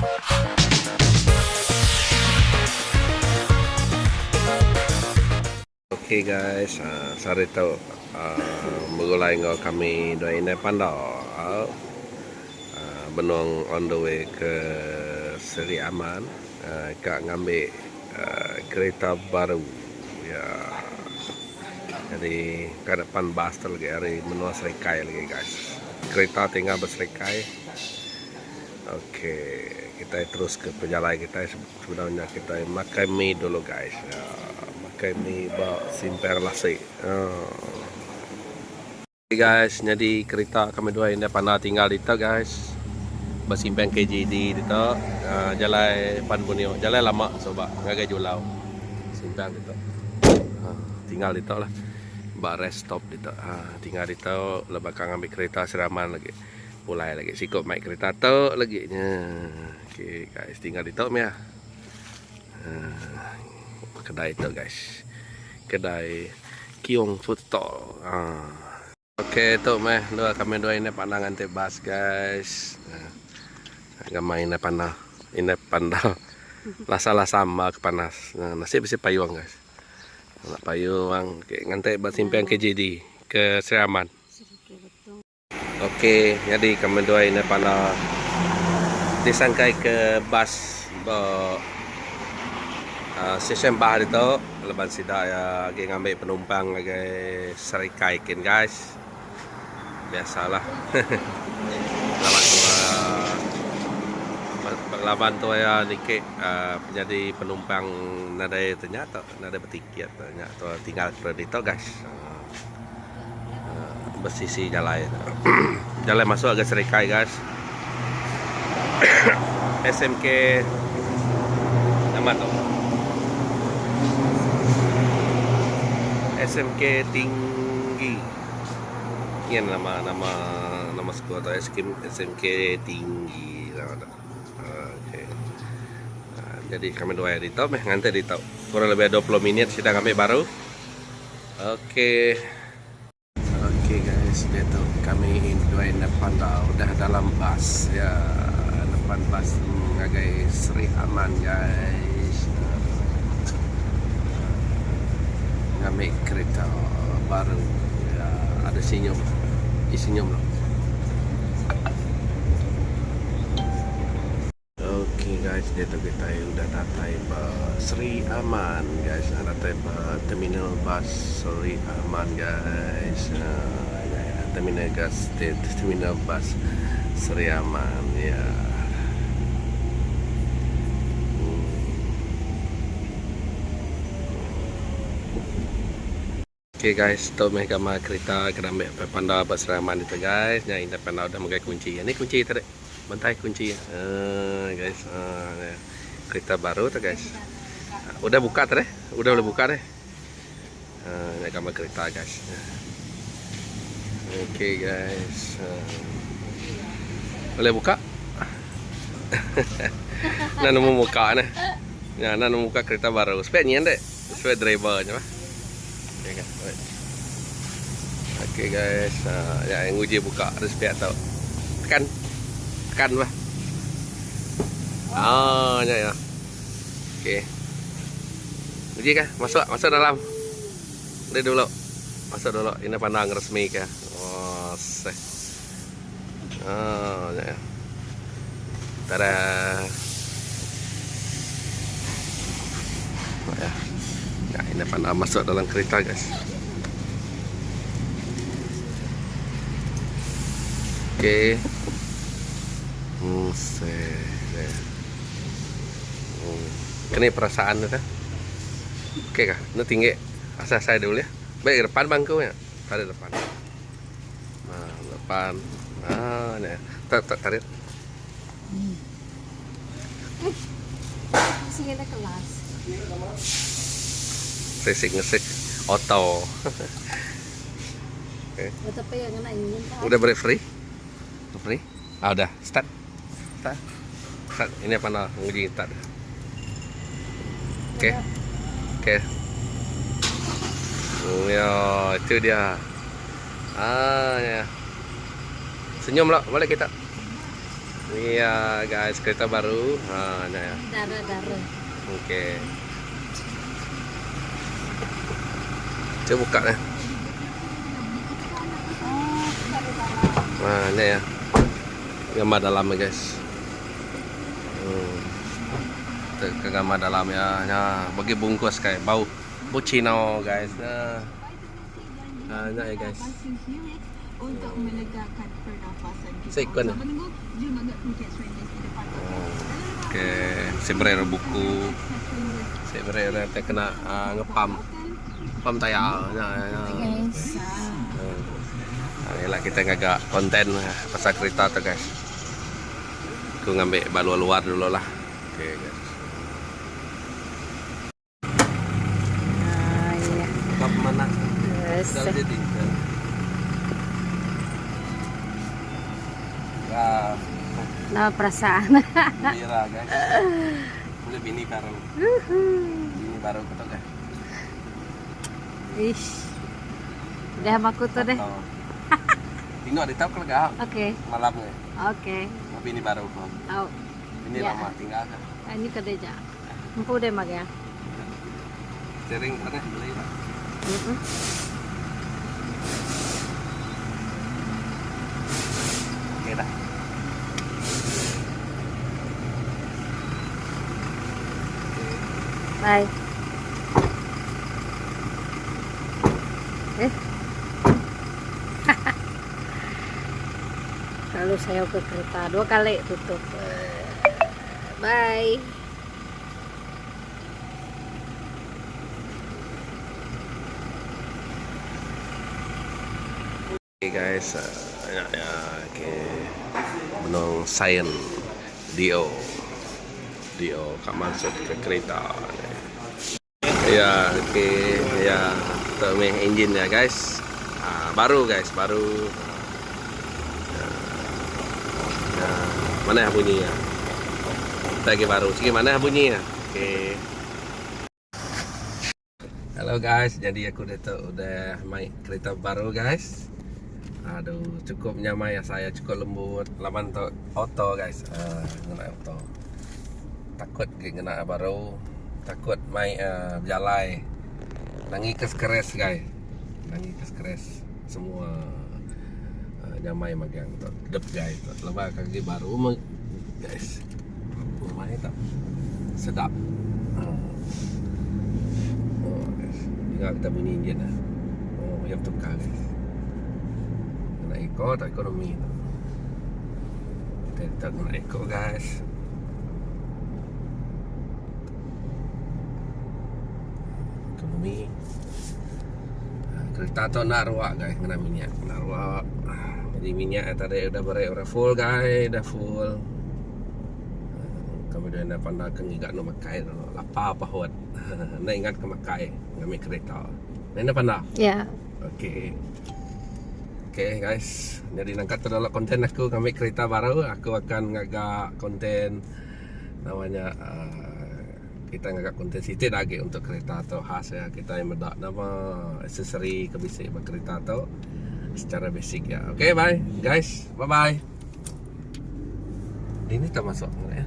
Ok guys, sehari tu begulai enggau kami dua indai panda benung on the way ke Seri Aman ka ngambi kereta baru iya. Jadi ka depan bas tu lagi ari menua Serikai lagi guys. Kereta tinggal ba Serikai. Ok kitai terus ke pejalai kitai. Sebedau nya kitai makai mi dulu guys. Makai mi ba Simpang Lasi. Okay guys, nyadi kerita kami dua indah panda tinggal ditu guys. Ba Simpang KJD ditu, jalai Pan Borneo, jalai lama suba ngagai Julau. Simpang ditu. Tinggal ditu lah. Ba rest stop ditu. Tinggal ditu laban ka ngambi kerita Sri Aman lagi. Pulai lagi siku mai kerita tu lagi nya. Okay guys, tinggal ditu meh ah. Kedai tu guys. Kedai Kiong Food Stall. Ah. Okay tu meh dua kami dua ini pandang nganti bas guys. Gamai indai panda, indai panda. Lasa-lasa amba ke panas. Nasib bisi payung guys. Ngena payung okay, nganti ba simpang KJD ke Sri Aman. Ok nyadi kami duai enda pala disangkai ke bas ba uhh stesen bah ditu laban sida iya agi ngambi penumpang ngagai Serikai kin guys. Biasalah hehe laban tua laban tua iya niki uhh nyadi penumpang nadai te nya tu nadai betiket nya tu tinggal ditu guys. Besisi jalai tu. Jalai masuk ke Serikai guys. SMK nama tu? SMK Tinggi. Nyin nama nama nama sekula tu SMK SMK Tinggi nama tu. Okey. Jadi kami dua ditu meh nganti ditu. Kurang lebih 20 minit sida ngambi baru. Okey. Okey guys, diatu kami enjoy nepan da udah dalam bas ya nepan bas ngagai Sri Aman guys. Ngambi kereta baru ya ada senyum. Ih senyum lah. Ok guys diatu kitai udah datai ba Sri Aman guys datai ba terminal bas Sri Aman guys uhh terminal gas terminal bas Sri Aman ya. Ok guys, tu meh gambar kerita ke ambi panda ba Sri Aman ditu guys. Nya indah panda udah megai kunchi. Ni kunchi tadi. Bantai kunchi. Uhh guys. Uhh kerita baru tu guys. Udah buka tadi. Udah boleh buka deh. Uhh nya gambar kerita guys. Ok guys. Boleh buka. Enda nemu muka neh. Nya enda nemu muka kerita baru. Sepek nyin deh. Sesuai driver nya bah. Okay guys. Alright. Okay guys. Uh, ya yang uji buka terus pihak tau. Tekan. Tekan bah. Ah, ya ya. Okay. Uji kah? Masuk, masuk dalam. Boleh dulu. Masuk dulu. Ini pandang resmi ke. Oh, seh. Ah, ya. Tada. Ya. Ya, ini pandang masuk dalam kereta, guys. Okey. Hmm, seh. Hmm. Kini perasaan tu. Okey kah? Ni tinggi. Asal saya dulu ya. Baik depan bangku ya. Tarik depan. Ha, depan. Ha, ni. Tak tak tarik. Sini ada kelas. Sisik ngesik auto. Okay. Udah beri free? Free? Ah, udah. Start. Start. Start. Ini apa nak nguji start. Okey. Okey. Oh, ya, itu dia. Ah, ya. Senyum lah, balik kita. Iya guys, kereta baru. Ha nya ya. Dara dara. Okey. Cuba buka nya. Ha nya ya. Gambar dalam ya guys. Hmm. Ke gambar dalam ya. Nya bagi bungkus kai bau bucino guys. Nya. Ha nya ya guys. Seikun. Okay, si beri buku. Si beri orang te kena uh, ngepam. Pam tayar. Nya nya. Guys. Ha, ila kita ngaga konten pasal kereta tu guys. Aku ngambil ba luar-luar dulu lah. Okay guys. Ah, iya. Kap mana? Yes. Jadi. Ya, Nama perasaan. gembira guys. Boleh bini baru. Bini baru kau guys. Ish. Udah sama aku tuh deh. Tengok di tahu kelega Oke. malam ni. Oke. Bini baru kau. Oh, Bini Ya. lama tinggal kan. ini kedeja. Empu deh mag ya. Steering mana beli pak. Mm-mm. Okey dah. Bye. Eh. Lalu saya ke kereta dua kali tutup. Eh, Bye. Okay guys, ya, ya, okay. Benung sign DO. DO kat masuk ke kereta. Ya, okey, ya. Tu meh engine ya guys. Ah, baru guys, baru. Ya, mana bunyi ya? Lagi baru. Sikit mana bunyi ya? Okey. Hello guys, jadi aku dah tu udah main kereta baru guys. Aduh, cukup nyaman ya saya, cukup lembut. Laban tu auto guys. Ah, ngena auto. Takut ke ngena baru. Takut mai uh, berjalai. Nangi ke scratch guys. Nangi ke scratch semua uh, nyamai magang tu. Dep guys. Lepas kaki baru guys. Rumah tak sedap. Oh, guys. Dengar kita bunyi enjin lah. Oh, macam tukar guys. Nak eco tak ekonomi. Kita tak guna eco guys. Ekonomi. Ha, kereta tu nak ruak guys kena minyak. Nak ruak. Jadi minyak tadi udah beri udah full guys, dah full. Ha, kemudian dah pandai ke ngiga nak makai dulu. Lapar pahut. Nak ingat ke makai ngambil kereta. Nak pandai. Ya. Okey. Okey guys, jadi nangkat tu dalam konten aku ngambil kereta baru, aku akan ngagak konten namanya uh, kita ngagak konten sikit lagi untuk kereta tu khas ya. Kita yang medak nama aksesori ke bisi ba kereta tu secara basic ya. Okey, bye guys. Bye bye. Ini tak masuk ya.